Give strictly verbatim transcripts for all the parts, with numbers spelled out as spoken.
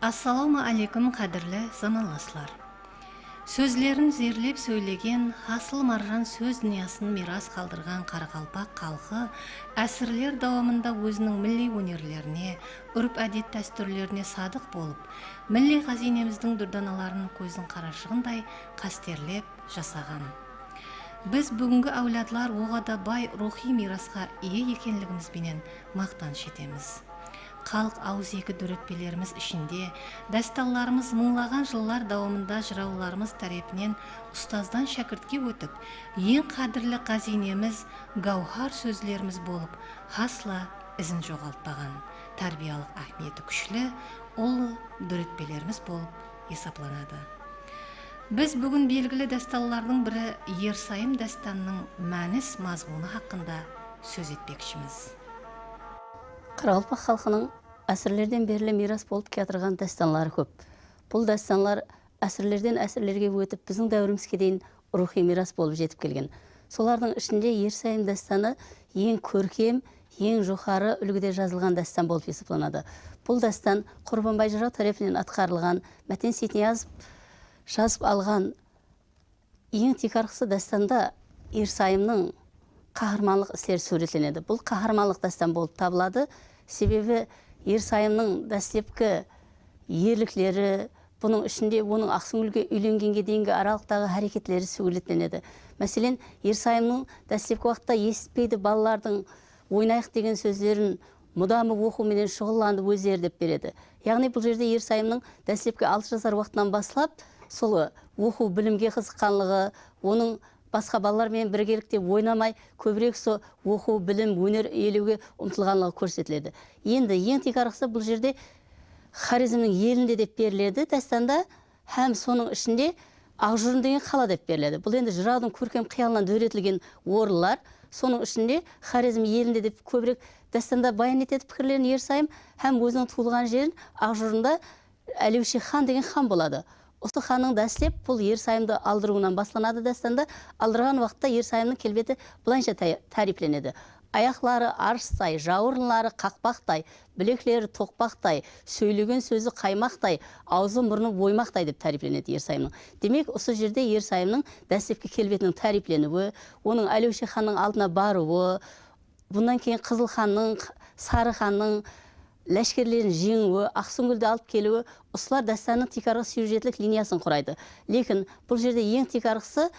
Assalawma áleykum, qádirli zamanlaslar! Sózlerin zerlep sóylegen, hasıl marjan sóz dúnyasın miyras qaldırǵan qaraqalpaq xalqı ásirler dawamında óziniń milliy ónerlerine, úrp-ádet dástúrlerine sadıq bolıp, milliy ǵáziynemizdiń dúrdanaların kózdiń qarashıǵınday qásterlep jasaǵan. Biz búgingi áwladlar oǵada bay ruwxıy miyrasqa iye ekenligimiz benen maqtanısh etemiz. Xalıq awızeki dóretpelerimiz ishinde dástanlarımız mıńlaǵan jıllar dawamında jırawlarımız tárepinen ustazdan shákirtke ótip, eń qádirli ǵáziynemiz, gáwhar sózlerimiz bolıp, hasla izin joǵaltpaǵan, tárbiyalıq áhmiyeti kúshli, ullı dóretpelerimiz bolıp esaplanadı. Biz búgin belgili dástanlardıń biri Ersayım dástanınıń mánis-mazmunı haqqında sóz etpekshimiz. Qaraqalpaq xalqınıń ásirlerden berli miyras bolıp kiyatırǵan dástanları kóp. Bul dástanlar ásirlerden ásirlerge ótip, biziń dáwirimizge deyin ruwxıy miyras bolıp jetip kelgen. Solardıń ishinde Ersayım dástanı eń kórkem, eń joqarı úlgide jazılǵan dástan bolıp esaplanadı. Bul dástan Qurbanbay jıraw tárepinen atqarılǵan, Máten Seytniyazov jazıp alǵan Eń tiykarǵısı dástanda Ersayımnıń qaharmanlıq isleri súwretlenedi. Bul qaharmanlıq dástan bolıp tabıladı. Sebebi Ersayımnıń dáslepki erlikleri, bunıń ishinde onıń Aqsúńgilge úylengenge deyingi aralıqtaǵı háreketleri súwretlenedi. Máselen, Ersayımnıń dáslepki waqıtta esitpeydi, balalardıń oynayıq degen sózlerin mudamı oqıw menen shuǵıllandı ózleri dep beredi. Yaǵnıy bul jerde Ersayımnıń dáslepki altı jasar waqtınan baslap sol oqıw bilimge qızıqqanlıǵı, onıń basqa balalar menen birgelikte oynamay, kóbirek so oqıw, bilim, óner iyelewge umtılǵanlıǵı kórsetiledi. Endi eń tiykarǵısı bul jerde Xorezmniń elinde dep beriledi dástanda. Hám sonıń ishinde Aqjurın degen qala dep beriledi. Bul endi jırawdıń kórkem qıyalınan dóretilgen orınlar. Sonıń ishinde Xorezm elinde dep kóbirek dástanda bayan etedi pikirlerin Ersayım hám óziniń tuwılǵan jerin Aqjurında Álewshi xan degen xan boladı. Usı xannıń dáslep bul Ersayımdı aldırıwınan baslanadı dástanda. Aldırǵan waqıtta Ersayımnıń kelbeti bılayınsha tá-, táriyplenedi. Ayaqları arıstay, jawırınları qaqpaqtay, bilekleri toqpaqtay, sóylegen sózi qaymaqtay, awzı murnı oymaqtay dep táriyplenedi Ersayımnıń. Demek, usı jerde Ersayımnıń dáslepki kelbetiniń táriypleniwi, onıń Álewshi xannıń aldına barıwı, bunnan keyin Qızıl xannıń, Sarı xannıń láshkerlerin jeńiwi, Aqsúńgildi alıp keliwi, usılar dástannıń tiykarǵı syujetlik liniyasın quraydı. Lekin bul jerde eń tiykarǵısı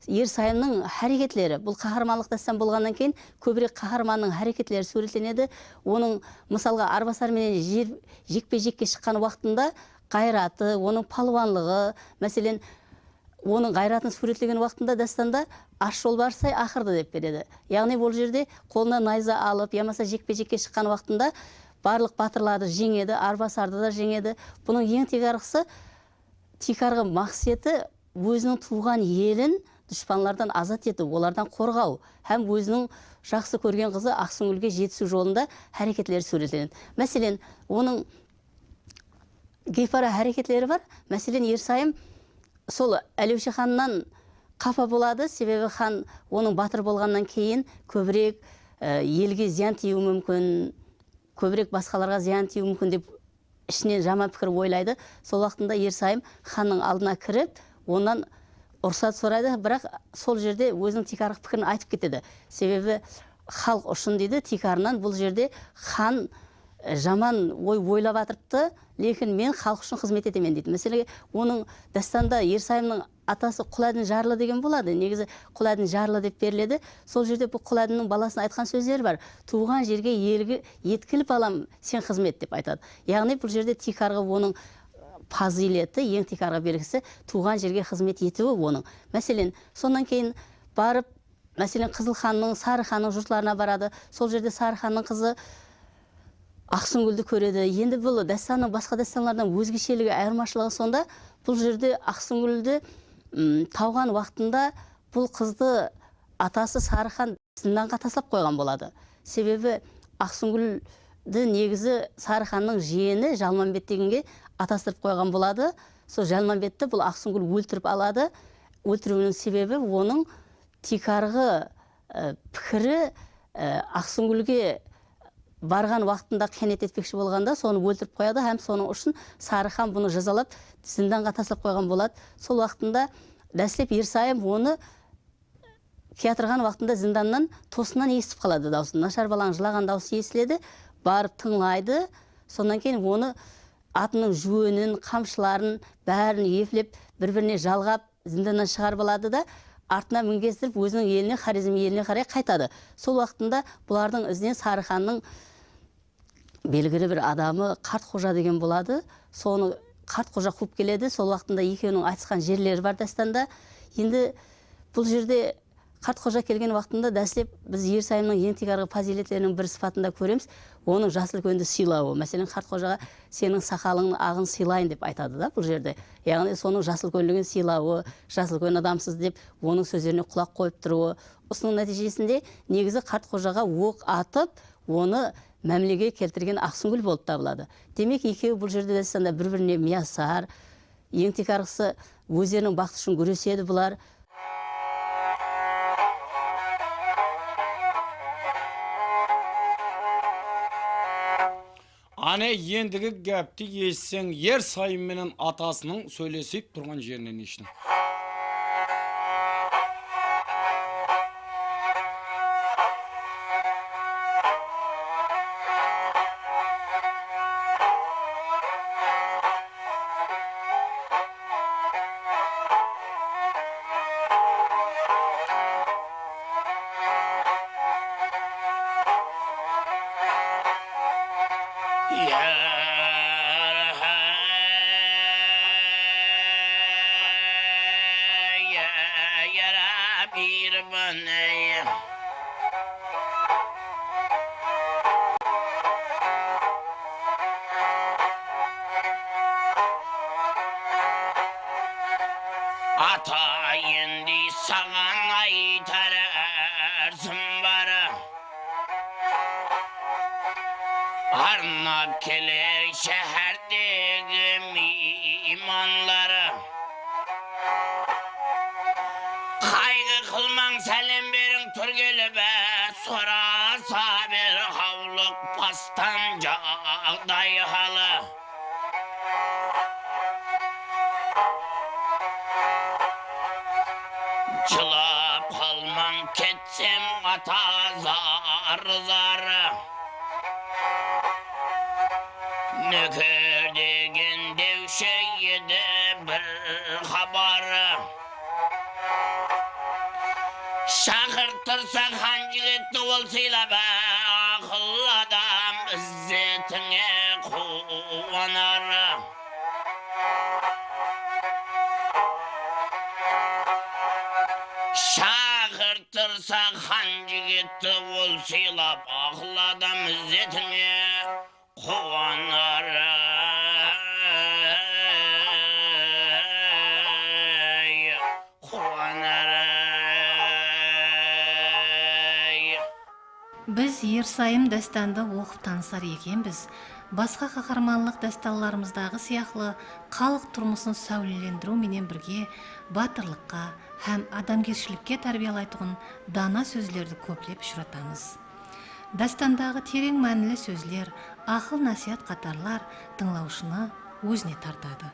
Ersayımnıń háreketleri, bul qaharmanlıq dástan bolǵannan keyin kóbirek qaharmannıń háreketleri súwretlenedi. Onıń, mısalǵa, Arbasar menen jer, jekpe-jekke shıqqan waqtında ǵayratı, onıń palwanlıǵı, máselen, onıń ǵayratın súwretlegen waqtında dástanda Ash jolbarıstay aqırdı dep beredi. Yaǵnıy, bul jerde qolına nayza alıp, yamasa jekpe-jekke shıqqan waqtında barlıq batırlardı jeńedi, Arbasardı da jeńedi. Bunıń eń tiykarǵısı tiykarǵı maqseti óziniń tuwǵan elin dushpanlardan azat etiw, olardan qorǵaw hám óziniń jaqsı kórgen qızı Aqsúńgilge jetisiw jolında háreketleri súwretlenedi. Máselen, onıń geypara háreketleri bar. Máselen, Ersayım sol Álewshi xannan qapa boladı, sebebi xan onıń batır bolǵannan keyin kóbirek, e, elge zıyan tiyiwi múmkin, kóbirek basqalarǵa zıyan tiyiwi múmkin dep ishinen jaman pikir oylaydı. Sol waqtında Ersayım xannıń aldına kirip, onnan ruxsat soraydı, biraq sol jerde óziniń tiykarǵı pikirin aytıp ketedi. Sebebi xalıq ushın deydi, tiykarınan bul jerde xan, e, jaman oy oylap atırıptı, lekin men xalıq ushın xızmet etemen deydi. Máselen, onıń dástanda Ersayımnıń atası Quládin jarlı degen boladı. Negizi Quládin jarlı dep beriledi. Sol jerde bul Quládinniń balasına aytqan sózleri bar. Tuwǵan jerge elgi etkil, balam, sen xızmet, dep aytadı. Yaǵnıy, bul jerde tiykarǵı onıń pazıyleti, eń tiykarǵı belgisi tuwǵan jerge xızmet etiwi onıń. Máselen, sonnan keyin barıp, máselen, Qızıl xannıń, Sarı xannıń jurtlarına baradı. Sol jerde Sarı xannıń qızı Aqsúńgildi kóredi. Endi bul dástannıń basqa dástanlardan ózgesheligi, ayırmashılıǵı sonda, bul jerde Aqsúńgildi, ım, tawǵan waqtında bul qızdı atası Sarı xan zindanǵa taslap qoyǵan boladı. Sebebi Aqsúńgildi negizi Sarı xannıń jiyeni Jalmanbet degenge atastırıp qoyǵan boladı. Sol Jalmanbetti bul Aqsúńgil óltirip aladı. Óltiriwiniń sebebi onıń tiykarǵı, e, pikiri, e, Aqsúńgilge barǵan waqtında qıyanet etpekshi bolǵanda, sonı óltirip qoyadı hám sonıń ushın Sarı xan bunı jazalap, zindanǵa taslap qoyǵan boladı. Sol waqtında dáslep Ersayım onı kiyatırǵan waqtında zindannan tosınnan esitip qaladı dawısın. Nashar balań jılaǵan dawısı esiledi. Barıp tıńlaydı. Sonnan keyin onı atınıń júwenin, qamshıların, bárin eplep, bir-birine jalǵap, zindannan shıǵarıp aladı da, artına mingezdirip, óziniń eline, Xorezm eline qaray qaytadı. Sol waqtında bulardıń izinen Sarı xannıń belgili bir adamı Qartxoja degen boladı. Sonı Qartxoja quwıp keledi. Sol waqtında ekewiniń aytısqan jerleri bar dástanda. Endi bul jerde Qartxoja kelgen waqtında dáslep biz Ersayımnıń eń tiykarǵı pazıyletleriniń biri sıpatında kóremiz. Onıń jas úlkendi sıylawı. Máselen, Qartxojaǵa "Seniń saqalıń aǵın sıylayın", dep aytadı da bul jerde. Yaǵnıy, sonıń jas úlkenligin sıylawı, jas úlken adamsız dep, onıń sózlerine qulaq qoyıp turıwı. Usınıń nátiyjesinde, negizi, Qartxojaǵa oq atıp, onı mámilege keltirgen Aqsıngúl bolıp tabıladı. Demek, ekewi bul jerde dástanda bir-birine miyasar, eń tiykarǵısı ózleriniń baxtı ushın gúresedi bular. Áne, endigi gápti esitseń, Ersayım menen atasınıń sóylesip turǵan jerinen esitiń. Ata, endi saǵan aytar arzım bar. Arnap keler sháherdegi miymanlar. Qayǵı qılmań, sálem beriń, túrgelip, sorasa ber, hawlıq bastan jaǵday halı. Jılap qalmań, ketsem, ata zarı-zarı. Nóker degen dewshi edi bir xabarı. Shaqırttırsa xan jigitti, ol sıylap aqıllı adam, izzetińe quwanarı. Shaqırttırsa xan jigitti, ol sıylap aqıllı adam, izzetińe quwanarı, quwanarı. Biz Ersayım dástandı oqıp tanısar ekenbiz, basqa qaharmanlıq dástanlarımızdaǵı sıyaqlı xalıq turmısın sáwlelendiriw menen birge batırlıqqa hám adamgershilikke tárbiyalaytuǵın dana sózlerdi kóplep ushıratamız. Dástandaǵı tereń mánili sózler, aqıl-násiyat qatarlar tıńlawshını ózine tartadı.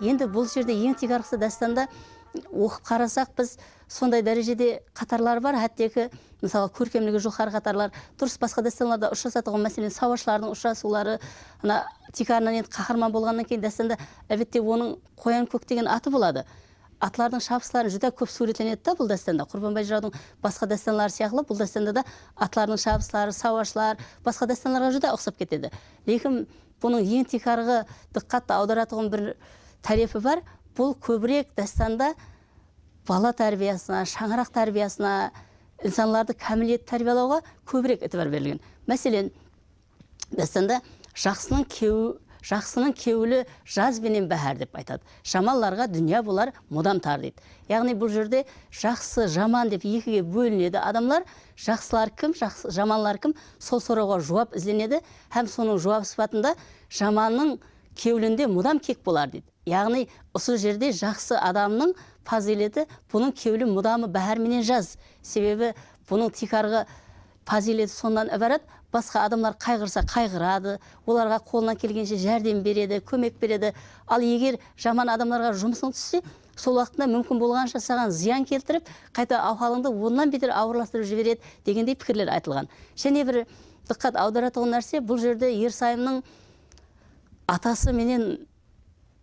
Endi bul jerde eń tiykarǵısı dástanda oqıp qarasaq, biz sonday dárejede qatarlar bar, hátteki, mısalı, kórkemligi joqarı qatarlar. Durıs, basqa dástanlarda ushırasatuǵın, máselen, sawashlardıń ushırasıwları, ana, tiykarınan endi qaharman bolǵannan keyin dástanda, álbette, onıń Qoyan-kók degen atı boladı. Atlardıń shabısların júdá kóp súwretlenedi da bul dástanda. Qurbanbay jırawdıń basqa dástanları sıyaqlı, bul dástanda da atlardıń shabısları, sawashlar basqa dástanlarǵa júdá uqsap ketedi. Lekin bunıń eń tiykarǵı dıqqattı awdaratuǵın bir tárepi bar. Bul kóbirek dástanda bala tárbiyasına, shańaraq tárbiyasına, insanlardı kámiliyet tárbiyalawǵa kóbirek itibar berilgen. Máselen, dástanda jaqsınıń kew-, jaqsınıń kewli jaz benen báhár dep aytadı. Jamanlarǵa dúnya bolar mudam tar deydi. Yaǵnıy bul jerde jaqsı, jaman dep ekige bólinedi adamlar. Jaqsılar kim, jaqsı, jamanlar kim? Sol sorawǵa juwap izlenedi hám sonıń juwabı sıpatında jamannıń kewlinde mudam kek bolar deydi. Yaǵnıy, usı jerde jaqsı adamnıń pazıyleti, bunıń kewli mudamı báhár menen jaz. Sebebi bunıń tiykarǵı pazıyleti sonnan ibarat, Basqa adamlar qayǵırsa qayǵıradı, olarǵa qolınan kelgenshe járdem beredi, kómek beredi. Al eger jaman adamlarǵa jumısıń tússe, sol waqtında múmkin bolǵansha saǵan zıyan keltirip, qayta awhalıńdı onnan beter awırlastırıp jiberedi degendey pikirler aytılǵan. Jáne bir dıqqat awdaratuǵın nárse, bul jerde Ersayımnıń atası menen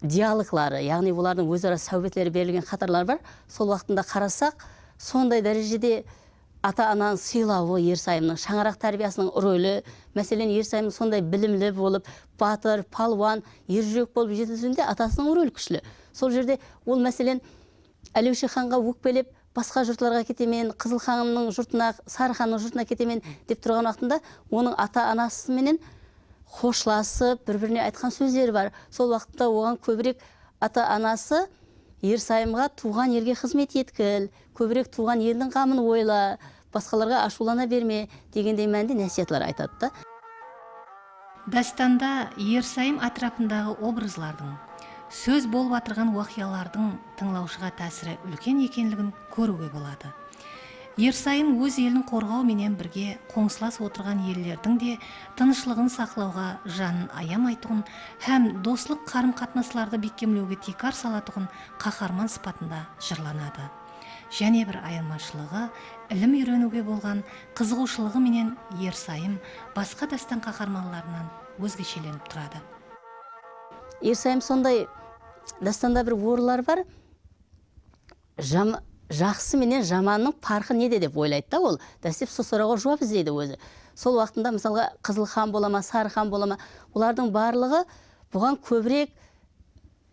dialogları, yaǵnıy olardıń óz-ara sáwbetleri berilgen qatarlar bar. Sol waqtında qarasaq, sonday dárejede ata-ananıń sıylawı, Ersayımnıń shańaraq tárbiyasınıń roli, máselen, Ersayımnıń sonday bilimli bolıp, batır, palwan, er júrek bolıp jetiliwinde atasınıń roli kúshli. Sol jerde ol, máselen, Álewshi xanǵa ókpelep, basqa jurtlarǵa ketemen, Qızıl xannıń jurtına, Sarı xannıń jurtına ketemen dep turǵan waqtında onıń ata-anası menen xoshlasıp, bir-birine aytqan sózleri bar. Sol waqıtta oǵan kóbirek ata-anası Ersayımǵa tuwǵan elge xızmet etgil, kóbirek tuwǵan eldiń ǵamın oyla, basqalarǵa ashıwlana berme degendey mánide násiyatlar aytadı da. Dástanda Ersayım átirapındaǵı obrazlardıń, sóz bolıp atırǵan waqıyalardıń tıńlawshıǵa tásiri úlken ekenligin kóriwge boladı. Ersayım óz elin qorǵaw menen birge qońsılas otırǵan ellerdiń de tınıshlıǵın saqlawǵa janın ayamaytuǵın hám doslıq qarım-qatnaslardı bekkemlewge tiykar salatuǵın qaharman sıpatında jırlanadı. Jáne bir ayırmashılıǵı, ilim úyreniwge bolǵan qızıǵıwshılıǵı menen Ersayım basqa dástan qaharmanlarınan ózgeshelenip turadı. Ersayım sonday dástanda bir orınlar bar. Jam-, jaqsı menen jamannıń parqı nede dep oylaydı da ol. Dáslep sol sorawǵa juwap izleydi ózi. Sol waqtında, mısalǵa, Qızıl xan bola ma, Sarı xan bola ma, olardıń barlıǵı buǵan kóbirek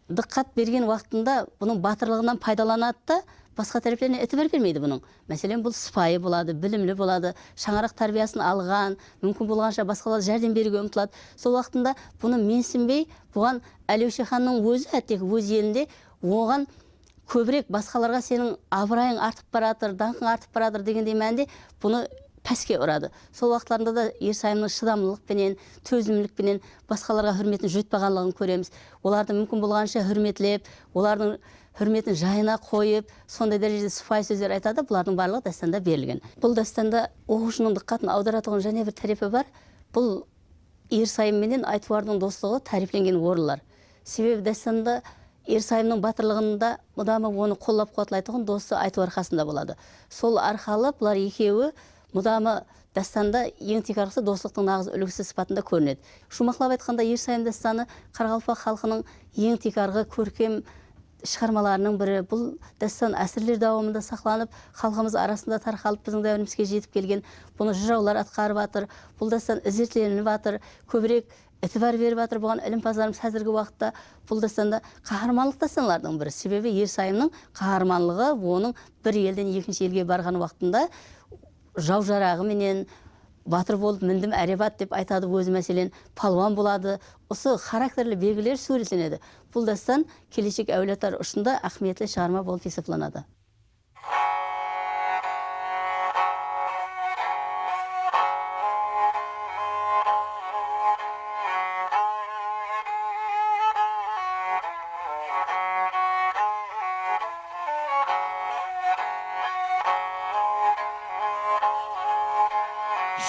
dıqqat bergen waqtında bunıń batırlıǵınan paydalanadı da, basqa táreplerine itibar bermeydi bunıń. Máselen, bul sıpayı boladı, bilimli boladı, shańaraq tárbiyasın alǵan, múmkin bolǵansha basqalarǵa járdem beriwge umtıladı. Sol waqtında bunı mensinbey, buǵan Álewshi xannıń ózi, hátteki óz elinde oǵan kóbirek basqalarǵa seniń abırayıń artıp baratır, dańqıń artıp baratır degendey mánide bunı páske uradı. Sol waqıtlarında da Ersayımnıń shıdamlılıq penen, tózimlilik penen basqalarǵa húrmetin joytpaǵanlıǵın kóremiz. Olardı múmkin bolǵansha húrmetlep, olardıń húrmetin jayına qoyıp, sonday dárejede sıpayı sózler aytadı, bulardıń barlıǵı dástanda berilgen. Bul dástanda oqıwshınıń dıqqatın awdaratuǵın jáne bir tárepi bar. Bul Ersayım menen Aytuwardıń doslıǵı táriyplengen orınlar. Sebebi dástanda Ersayımnıń batırlıǵında mudamı onı qollap-quwatlaytuǵın dosı Aytuwar qasında boladı. Sol arqalı bular ekewi mudamı dástanda eń tiykarǵısı doslıqtıń naǵız úlgisi sıpatında kórinedi. Juwmaqlap aytqanda, Ersayım dástanı qaraqalpaq xalqınıń eń tiykarǵı kórkem shıǵarmalarınıń biri. Bul dástan ásirler dawamında saqlanıp, xalqımız arasında tarqalıp, biziń dáwirimizge jetip kelgen. Bunı jırawlar atqarıp atır. Bul dástan izertlenip atır. Kóbirek itibar berip atır buǵan ilimpazlarımız házirgi waqıtta. Bul dástanda qaharmanlıq dástanlardıń biri. Sebebi Ersayımnıń qaharmanlıǵı, onıń bir elden ekinshi elge barǵan waqtında jaw jaraǵı menen batır bolıp mindim árebat dep aytadı ózi, máselen, palwan boladı. Usı xarakterli belgiler súwretlenedi. Bul dástan keleshek áwladlar ushın da áhmiyetli shıǵarma bolıp esaplanadı.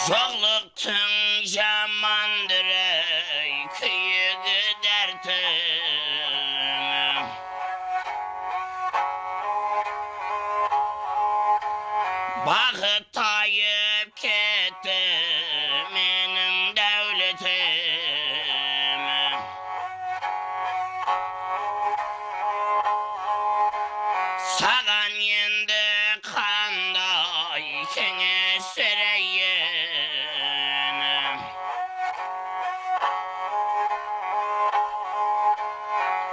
Joqlıq Tın jamandır, ey, kúyigi dártim. Baxıt tayıp ketti meniń dáwletim. Saǵan endi qanday keńes bereyin?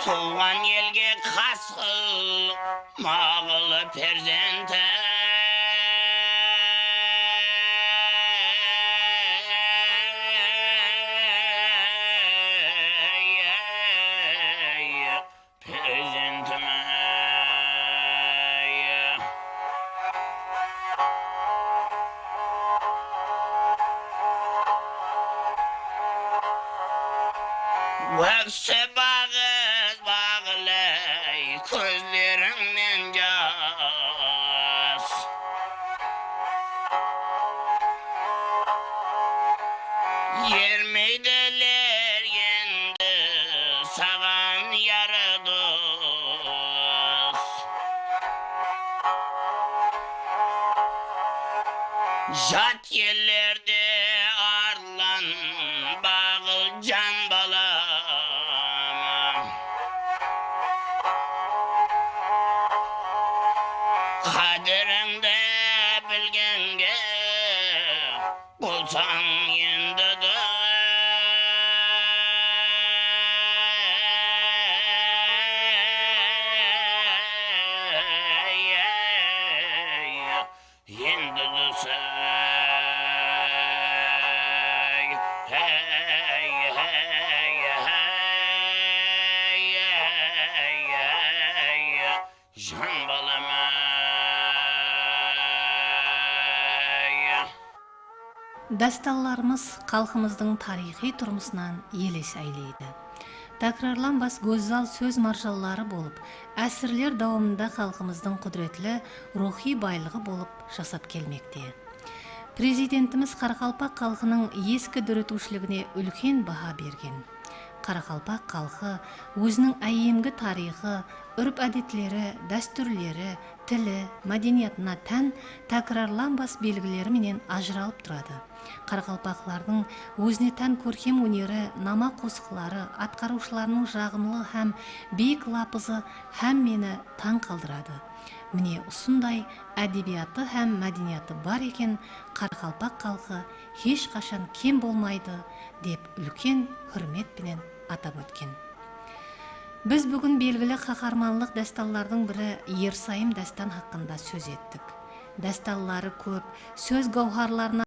Tuwǵan elge qasqıl maǵıl perzenti. Perzentime. Óksip aǵız baǵlay kózlerińnen jas. Jat ellerde arlan baǵıl jan balam. Qádirińdi bilgenge bolsań endi de. Endi dosay, hey, hey, hey, hey, hey, jan balam-ay. Dástanlarımız xalqımızdıń tariyxıy turmısınan eles áyleydi. Tákirarlanbas gózzal sóz marjanları bolıp, ásirler dawamında xalqımızdıń qúdiretli ruwxıy baylıǵı bolıp jasap kelmekte. Prezidentimiz qaraqalpaq xalqınıń eski dóretiwshiligine úlken baha bergen. Qaraqalpaq xalqı óziniń áyyemgi tariyxı, úrp-ádetleri, dástúrleri, tili, mádeniyatına tán tákirarlanbas belgileri menen ajıralıp turadı. Qaraqalpaqlardıń ózine tán kórkem óneri, nama qosıqları, atqarıwshılarınıń jaǵımlı hám biyik lapızı hámmeni tań qaldıradı. Mine, usınday ádebiyatı hám mádeniyatı bar eken, qaraqalpaq xalqı hesh qashan kem bolmaydı, dep úlken húrmet penen atap ótken. Biz búgin belgili qaharmanlıq dástanlardıń biri Ersayım dástan haqqında sóz ettik. Dástanları kóp, sóz gáwharlarına